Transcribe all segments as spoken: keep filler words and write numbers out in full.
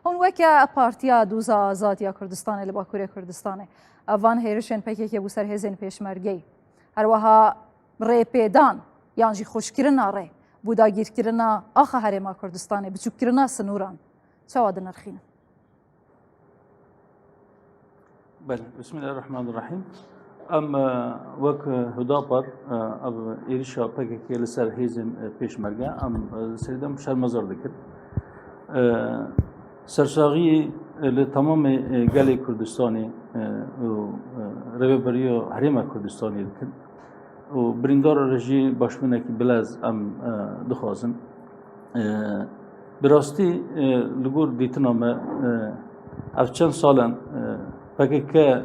Hûn weke Partiya Dûza Azad ya Kurdistanê li Bakurê Kurdistanê, ev van hêrişên P K K bû ser hêzên pêşmergeyî, her wiha rêpêdan yan jî xweşkirina rê bû dagîrkirina axa Herêma Kurdistanê, biçûkkirina sinûran çawa dinirxînin? Belê, Bismillahirrahmanirrahim. Em, e, wek, e, Hudapar, e, ev êrişa P K K li ser hêzên, e, pêşmerge, em, e, serî de em şermezar dikin. E, sersaxiyê, e, li temamê, e, gelê Kurdistanê, e, û, e, rêveberiya Herêma Kurdistanê dikin. Û birîndar re jî başbûnekî bilez em, e, dixwazin. E, bi rastî, e, li gor dîtina me, e, ev çend sal in, e, P K K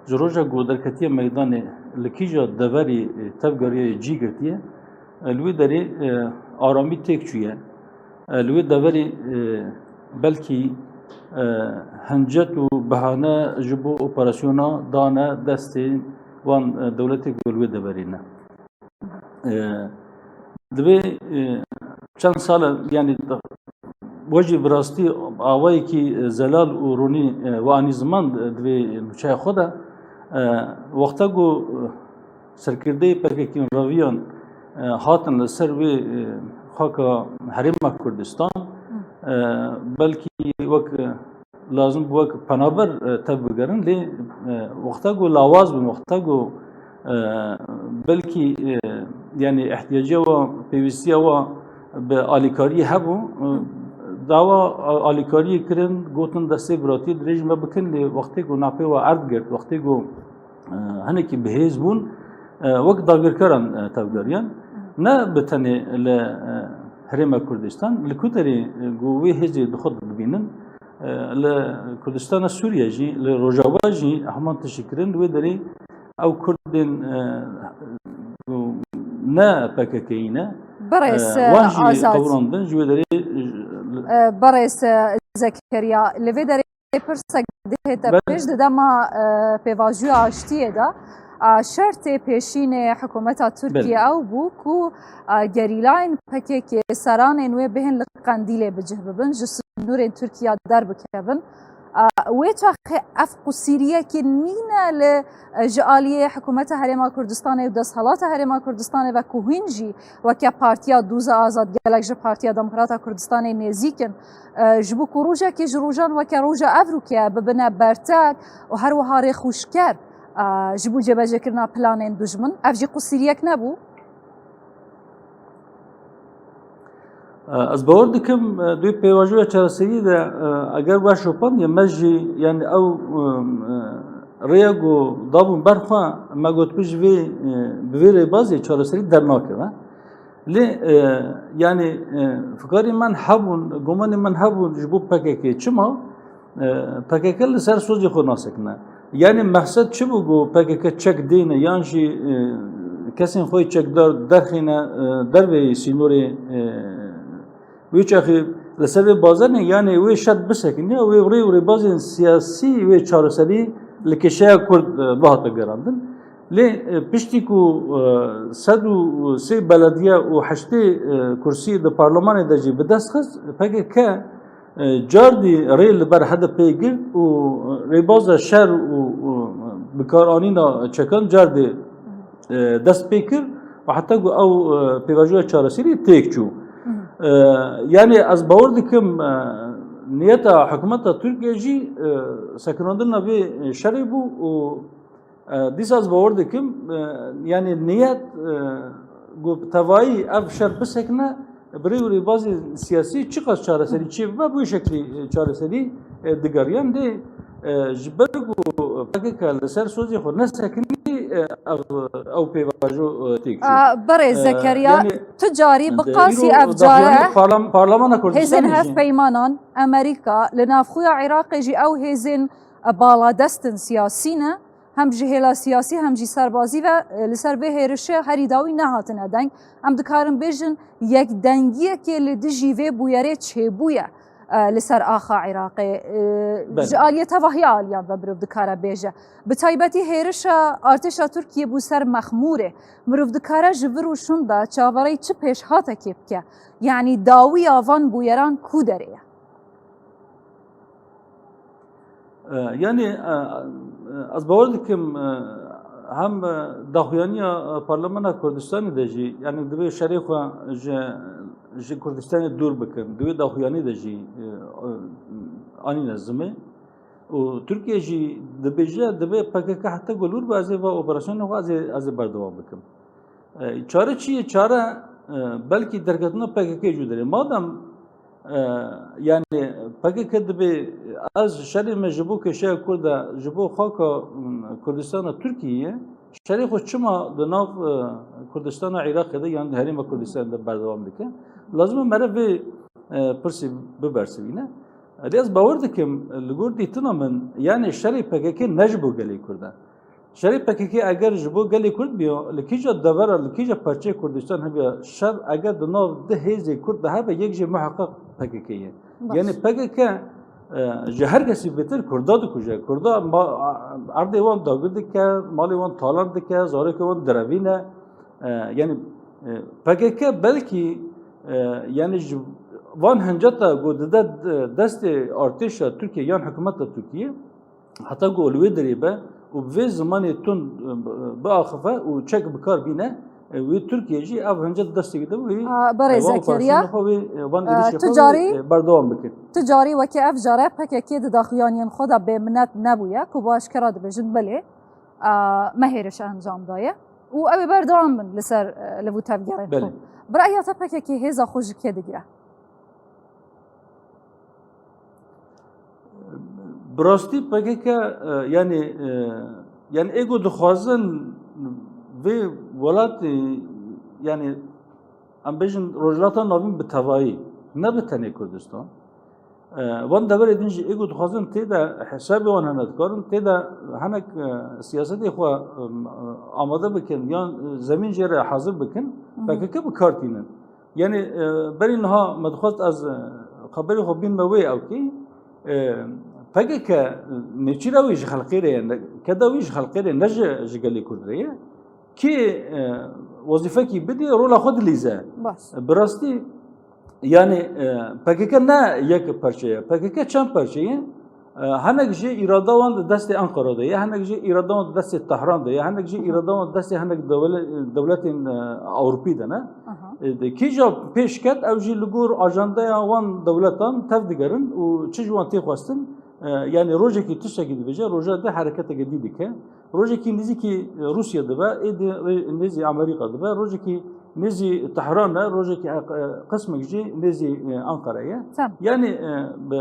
ji roja ku derketiye meydanê li kîja deverî, e, tevgeriya cî girtiye, e, li wê derê, e, aramî têk çûye. E, li wê deverê, e, belkî, e, hincet û behane ji bo operasyona dane destê wan, e, dewletê ku li wê deverê ne. E, divê, e, çend sal e, yanî, we jî bi rastî awayekî, e, zelal û ronî, e, we anî ziman, e, divê nûçeya xwe de, e, wexta ku, e, serkirdeyê P K K'in reviyan, e, hatin li ser wê, e, xaka Herêma Kurdistan, e, belkî wek, e, lazim bû wek penaber, e, tev bigerin, lê, e, wexta ku lawaz bin, wexta ku, e, belkî, e, yanî ihtiyaciya wa, pêwîstiya wa bi alîkariyê hebû, e, dawa a-, alîkariyê kirin, gotin destê biratiyê dirêj me bikin, lê wextê ku napê wa erd girt, wextê ku e, hinekî bi hêz bûn, e, wek dagirkeran, e, tevgeriyan. Ne bi tenê li, e, Herêma Kurdistan, li ku derê, e, ku wê hêzê di xwe de dibînin, e, li Kurdistana Sûriye jî, li Rojava jî heman tişt kirin, li wê derê ew Kurdên, e, ku ne P K K'yî ne, Birêz, e, wan jî Azad. Qewirandin, ji wê derê, e, Birêz, e, Zekeriya, li vê derê Lê pirsek dihête Be- pêş di dema, e, pêvajoya aştiyê de, e, şertê pêşînê hikûmeta Tirkiye Belê. ew bû ku, e, gerîlayên P K K seranên wê bihên li Qendîlê bi cih bibin, ji sinûrên Tirkiye derbikevin. E, wê çaxê ev qusîriyekê nîne li, e, ji aliyê hikûmeta Herêma Kurdistanê û desthilata Herêma Kurdistanê ve ku hûn jî weke Partiya Dûza Azad gelek ji Partiya Demokrata Kurdistanê nêzîk in. E, ji bo ku rojekê ji rojan weke roja evrûkê bibine bertek û her wiha rêxûşker, e, ji bo cêbecêkirina planên dijmin, ev jî qusîriyek nebû? E, ez bawer dikim, e, di wê pêvajoya çareseriyê de, e, eger we şopandiye me jî, yanî ew, e, e, rêya ku dabûn ber xwe, me gotibû ji vê, e, bi vê rêbazê çareserî dernakeve. Lê, e, yanî, e, fikarê min hebûn, gumanê min hebûn ji bo P K K. Çima? E, P K K li ser sozê xwe nasekine. Yanî mexsed çi bû ku P K K çek dêne yan jî, e, kesên xwe yê çekdar derxîne, e, derveyî sînorê, e, wê çaxê li ser vê bazarnê, yanî wê şer bisekiniya, wê rê û rêbazên siyasî wê çareserî li kêşeya Kurd, e, bihate gerandin. Lê, e, piştî ku, e, sed û sê belediye û heştê, e, kursî di parlemanê de jî bi dest xist, P K K, e, cardî rê li ber H D P girt û rêbaza şer û, û bikaranîna çekan cardê, e, dest pê kir û heta ku ew, e, pêvajoya çareserî têk çû. E, yanî ez bawer dikim, e, niyeta hikûmeta Tirkiye jî, e, sekinandina vê şerê bû û E, dîsa ez bawer dikim, e, yanî niyet, e, ku bi tevayî ev şer bisekine, bi rê û rêbazên siyasî çiqas çareserî çêbibe, bi wê şeklî, e, çareserî, e, digeriyan. Lê, e, ji ber ku P K K li ser sozê xwe nesekinî, e, ev, ew pêvajo, e, têk çû. A, berê E, Zekeriya, yanî, tu carî bi e, qasî îro ev daxuyanî care parlam-, parlemana Kurdistanê hêzên jî. Hevpeymanan Amerîka, li navxweya Iraqê jî ew hêzên, e, baladest in siyasî ne. Hem ji hêla siyasî hem jî serbazî ve, e, li ser vê hêrişê herî dawî nehatine deng. Em dikarin bêjin yekdengiyekê li dijî vê bûyerê çêbûye, e, li ser axa Iraqê. E, Belê. Ji aliyê tevahiya aliyan ve mirov dikare bêje. Bi taybetî hêrişa artêşa Tirkiyê bû ser Mexmûrê. Mirov dikare ji vir û şûn de çavereyî çi pêşhatekê bike? Yanî dawiya van bûyeran ku derê ye? E, yanî, e, e, ez bawer dikim, e, hem, e, daxuyaniya, e, Parlemena Kurdistanê de jî, yanî divê şerê xwe ji, ji Kurdistanê dûr bikin, di wê daxuyanî de jî, e, e, anîne zimê. Û Tirkiye jî dibêje, divê P K K heta ku li wir be, ez ê va operasyonê xwe ez ê, ez ê berdewam bikim. E, çare çi ye? Çare, e, belkî derketina P K K ji derê. Madem, e, yanî P K K dibê, ez şerê me ji bo kêşeya Kurd e, ji bo xaka, m, Kurdistana Tirkiyeyê, şerê xwe çima di nav, e, Kurdistana Iraqê de yan di Herêma Kurdistanê de berdewam dike? Lazim e mere vê, e, pirsî bibersivîne. Lê ez bawer dikim, li gor dîtina min, yanî şerê P K K ne ji bo gelê Kurd e. Şerê P K K eger ji bo gelê Kurd biyo, li kîja devera, li kîja parçeyê Kurdistan hebiya şer, eger di nav du hêzê Kurd de hebe, yek jê muheqeq P K K ye. Baş. Yanî P K K, e, ji her kesî bêtir Kurda dikuje. Kurda ma-, erdê wan dagir dike, malê wan talan dike, zarokê wan direvîne. E, yanî, e, P K K belkî, e, yanî ji van hinceta ku dide destê artêşa Tirkiye yan hikûmeta Tirkiye, heta ku li wê derê be û bi vê zimanê tund, e, biaxife û çek bi kar bîne, e, wê Tirkiye jî ev hincet destê wî de wê, A, berê e, van Zekeriya, operasyonê xwe wê, e, van e, êrişê tu xwe wê, carî, e, berdewam bike. Tu carî weke ev care P K K di daxuyaniyên xwe de bêminet nebûye, ku bi aşkera dibêjin belê, e, me hêriş encam daye û ew ê berdewam bin li ser, e, liv û tevgerên xwe. Belê. Bi raya te P K K hêza xwe ji kê digire? Bi rastî P K K, e, yanî, e, yanî ê ku dixwazin vê welatê, yanî em bêjin Rojhilata Navîn bi tevayî, ne bi tenê Kurdistan. E, van deverê din jî ê ku dixwazin tê de hesabê wan hene, dikarin tê de hinek, e, siyasetê xwe, e, amade bikin yan, e, zemîn jê re hazir bikin, Hı hı. P K K bi kar tînin. Yanî, e, berî niha me dixwest ez, e, xeberê xwe bînme wê ewkî, e, P K K nêçîra wî ji xelkê re ye, ne, keda wî ji xelkê re ne ji, ji gelê Kurd re ye. Kê, e, wezîfekî bidî, rola xwe dilîze. Baş. Bi rastî, yanî, e, P K K ne yek parçe ye. P K K çend parçe ye? E, hinek jî îrada wan di destê Ankara de ye, hinek jî îrada wan di destê Tehran de ye, hinek jî îrada wan di destê hinek dewle-, dewletên, e, Ewropî de ne. Aha. E, de kîja pêş ket, ew jî li gor ajandeya wan dewletan tev digerin û çi ji wan tê xwestin, e, yanî rojekî tiştekî dibêje, roja di hereketeke dî dike. Rojekî nêzîkî Rûsya dibe, êdî rê-, nêzî Amerîka dibe, rojekî nêzî Tehran e, rojekî, e, qismek jî nêzî, e, Ankara ye. Tamam. Yanî, e, bi,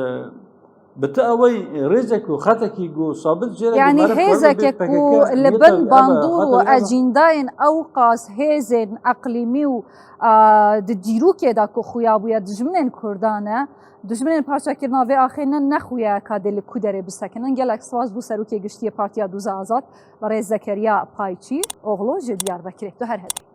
bi ti ewey rêzek û xetekî ku sabit jê re Yani guhdarek xwe hêzeke bê ku P K K li niyeta bin wî ebe bandor û xatirî ebe. Ecîndayên ew qas hêzên eqlîmî û, a, di dîrokê de ku xuya bûye dijminên Kurdan e, dijminên parçekirina vê axê ne, ne xuya ka dê li ku derê bisekinin. Gelek spas bo serokê giştiyê Partiya Dûza Azad, Berêz Zekeriya Payçî Oxlu ji Diyarbekirê. Tu her hebî.